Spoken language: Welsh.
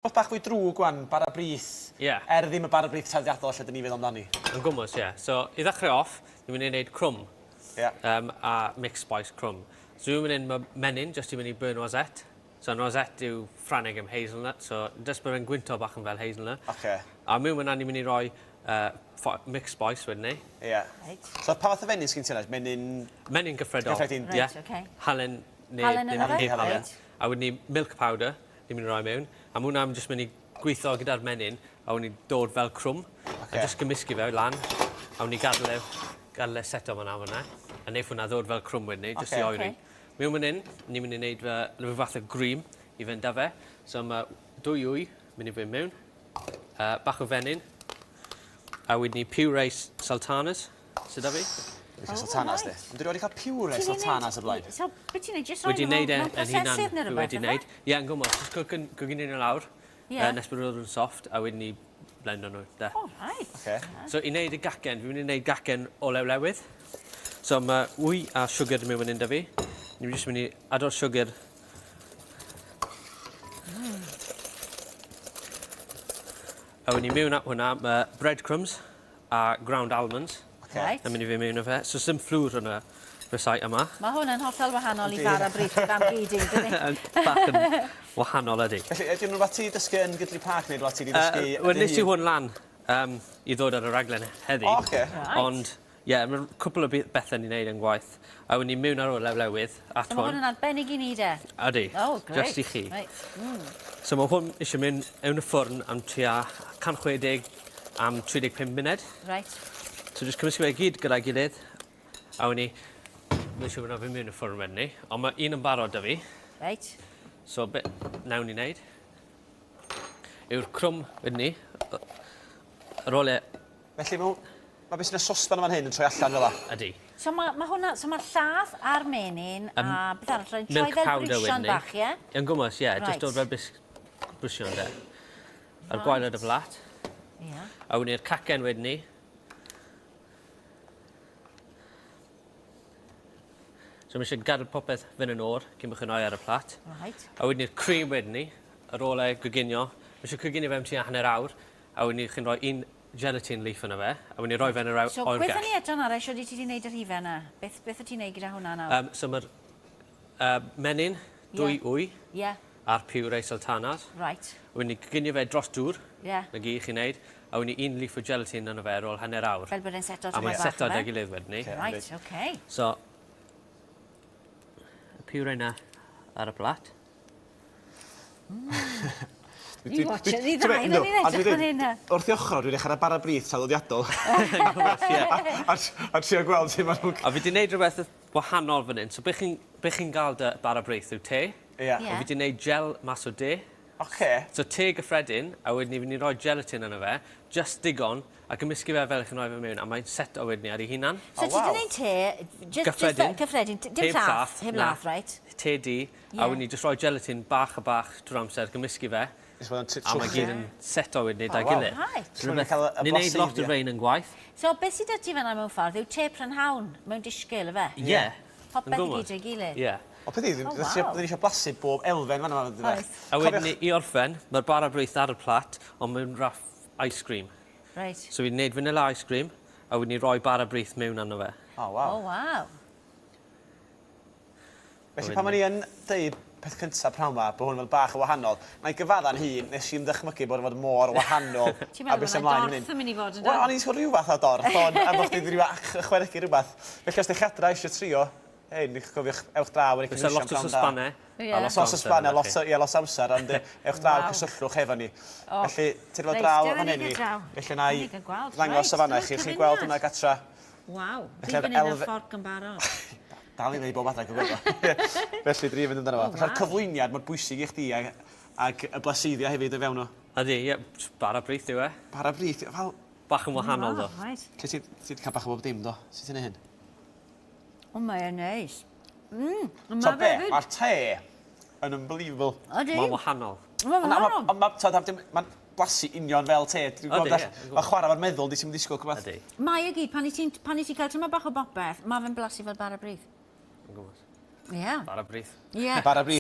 Rhywbeth bach fwy drwg wan, bara brith. Ie. Er ddim y bara brith traddodiadol lle 'dyn ni feddwl amdani. Yn gwmws, ie. So, i ddechrau off, ni'n mynd i wneud crwm. Ie. Um, a mixed spice crwm. So, dwi'n mynd ma' menyn jyst i mynd i burn noisette. So, noisette yw Ffrangeg am hazelnut, so jyst bod e'n gwynto bach yn fel hazelnut. Ocê. A mewn fan'na ni'n mynd i roi uh, mixed spice wedyn ni. Ie. Reit. So, pa fath o fenyn sgyn ti yna? Menyn... Menyn gyffredol. Gyffredin. Ie. Reit, ocê. Halen neu... Halen yna fe? Heb halen. Reit. A wedyn ni milk powder. Ni'n mynd i roi mewn. A ma' hwnna yn jyst mynd i gwitho gyda'r menyn a wedyn ni dod fel crwm. Ocê. A jyst gymysgu fe lan. A wedyn ni gadel e gadel e seto fan 'na fan 'na. A neiff hwnna ddod fel crwm wedyn 'ny jyst i Ocê. oeri. Ocê. Mewn man 'yn ni mynd i neud fe rhyw fath o grîm i fynd â fe. So ma' dwy wy mynd i fynd mewn. Yy bach o fenyn. A wedyn ni puree sultanas. Sy 'da fi. Licio sultanas di. Ond dwi rioed 'di cael puree sultanas o blaen. So, be ti'n neud? Jyst rhoi Wedi nhw neud e mewn yn hunan. prosesydd neu Dwi rhywbeth, wedi neud. Ie, yn gwmws. Jyst cwc- coginio nhw lawr. Ie. Nes bod nhw'n soft, a wedyn ni blendo nhw, de. O, reit. Oce. So, i neud y gacen, fi'n mynd i neud gacen olew lewydd. So, mae wy a siwgr mewn fan hyn 'da fi. Ni'n jyst mynd i ado'r siwgr. A wedyn ni mewn at hwnna, mae breadcrumbs. a ground almonds. Oce. Reit. Yn mynd i fyn' mewn â fe. So sdim fflwr yn y recipe yma. Ma' hwn yn hollol wahanol i fara brith dy fam gi di yndydi? Yn bach yn wahanol ydi. Felly ydi o'n rwbath ti 'di dysgu yn Gidley Park neu rwbath ti 'di dysgu Yy wel nes i hwn lan yym i ddod ar y raglen heddi. O oce. Reit. Ond ie ma' cwpwl o bethe ni'n neud yn gwaith. A wn i miwn ar olew lewydd at So ma' hwn. hwn yn arbennig i ni de? Ydi. O grêt. Jyst i chi. Reit. Mm. So ma' hwn isie mynd mewn y ffwrn am tua 160 am 35 munud. Reit. So jyst cymysgu fe i gyd gyda'i gilydd a wn i ma' siŵr bo' 'na ddim mewn y ffwrn wedyn 'ny on' ma' un yn barod 'da fi. Reit. So be' nawn ni neud yw'r crwm wedyn 'ny ar ôl e Felly ma' ma' be' sy'n y sosban yn fan hyn yn troi allan fel 'a? Ydi. So ma' ma' hwnna so ma'r llath a'r menyn a beth arall yn troi Milk fel powder briwsion wedyn 'ny. bach ie? Yn gwmws ie Reit. jyst dod fel bis- briwsion de. Ar gwaelod y blat. Ia. A wedyn ni'r cacen wedyn 'ny. So ma' isie gadel popeth fyn' yn o'r cyn bo' chi'n roi ar y plat. Reit. A wedyn ni'r cream wedyn 'ny ar ôl e goginio ma' isie coginio fe am tua hanner awr a wedyn 'ny chi'n rhoi un gelatin leaf yno fe a wedyn ni roi fe yn yr aw- So oergell. gwetha ni eto nawr shwd 'yt ti 'di neud y rhife 'na? Beth beth wt ti'n neud gyda hwnna nawr? Yym so ma'r yy menyn, dwy Ie. wy. Ie. A'r puree sultanas. Reit. Wedyn ni coginio fe dros dŵr. Ie. 'Na gyd chi neud. A wedyn ni un leaf o gelatin yno fe ar ôl hanner awr. Fel bod e'n seto A tymed mae'n bach seto yfe? 'da'i gilydd wedyn 'ny. Reit, oce. So y puree 'na ar y plat. Ni watch it, ni ddau yn ni'n edrych fan hyn. Wrth i ochr, dwi'n edrych ar y bara brith traddodiadol. A, a, a trio gweld sut maen nhw'n... A fi 'di neud rhywbeth wahanol fan hyn. So be chi'n be chi'n gael 'da bara brith yw te. Ie. Ie. Ond fi 'di neud gel mas o de. Oce. So te gyffredin, a wedyn ni fynd i roi gelatin yno fe, jyst digon, a gymysgu fe fel 'ych chi'n rhoi fe mewn, a mae'n seto wedyn 'ny ar ei hunan. So ti 'di neud te, jyst Gyffredin. jyst cyffredin, dim llath, heb lath, reit? Te du, Ie. a wedyn ni jyst rhoi gelatin bach a bach trwy'r amser, gymysgu fe. Nes bod o'n A mae gyd yn seto wedyn 'ny 'da'i O, waw. gilydd. Reit. So rhywbeth... Cael y Ni'n neud lot o rein yn gwaith. So beth sy 'da ti fan'na mewn ffordd yw te prynhawn mewn disgyl ife? Ie. Popeth i gyd 'da'i gilydd. Ie. Ond peth yw, O, fydden waw. ni eisiau blasu bob elfen fan'na ma' Oes. A wedyn ni i orffen, ma'r bara brith ar y plat, ond mewn raff ice cream. Reit. So fi'n neud vanilla ice cream, a wedyn ni roi bara brith mewn arno fe. O, waw. O, waw. Felly pan o'n i yn deud peth cynta pnawn 'ma bo' hwn yn bach yn wahanol, 'nai gyfadda'n hun, nes i'm ddychmygu bod o'n fod mor wahanol Ti'n meddwl bod 'na dorth yn mynd i fod yn doedd? Wel o'n i'n disgwl rhyw fath o dorth ond a bo' chdi 'di ryw ychwanegu rwbath. Felly os 'dych chi adra isio trio hyn, cofiwch ewch draw ar y Fysa lot o sosbane. Ie. A lot o Lot o sosbane, lot o ie lot o amser ond yy ewch draw Waw. cysylltwch efo ni. O. Felly tyrd fo Reit, draw dyna fan ni hyn i gyd fi. draw. Felly 'nai Ni ga'l gweld. ddangos o Reit, fan 'na i dyna'r chi, chi'n gweld hwnna cyfuniad. gatra. Waw, fi Felly fan hyn â elfe- fforc yn barod. Dal i ddeud bob adag yn gwybod. Felly dwi mynd amdano fo. Oh, Felly'r wow. cyflwyniad mor bwysig i chdi a, ag y blaseiddiau hefyd o fewn o. Ydy, ie, bara brith yw e. Bara brith, fel... Bach yn wahanol ddo. Right. Lle ti, ti wedi cael bach o bob dim do? Sut ti'n ei hyn? O, mae e'n neis. Mm, So be, mae'r te yn unbelievable. Ydy. Mae'n wahanol. Mae'n wahanol. Ond mae'n ma blasu union fel te. Dwi'n gweld Ydy, ie. Mae chwarae fo'r meddwl, di ti'n disgwyl gwybod. Ydy. Mae e gyd, pan i ti'n pan i ti'n cael tyma bach o bopeth, mae fe'n blasu fel bara brith. Yn gwybod. Ie. Bara brith. Ie. Bara brith.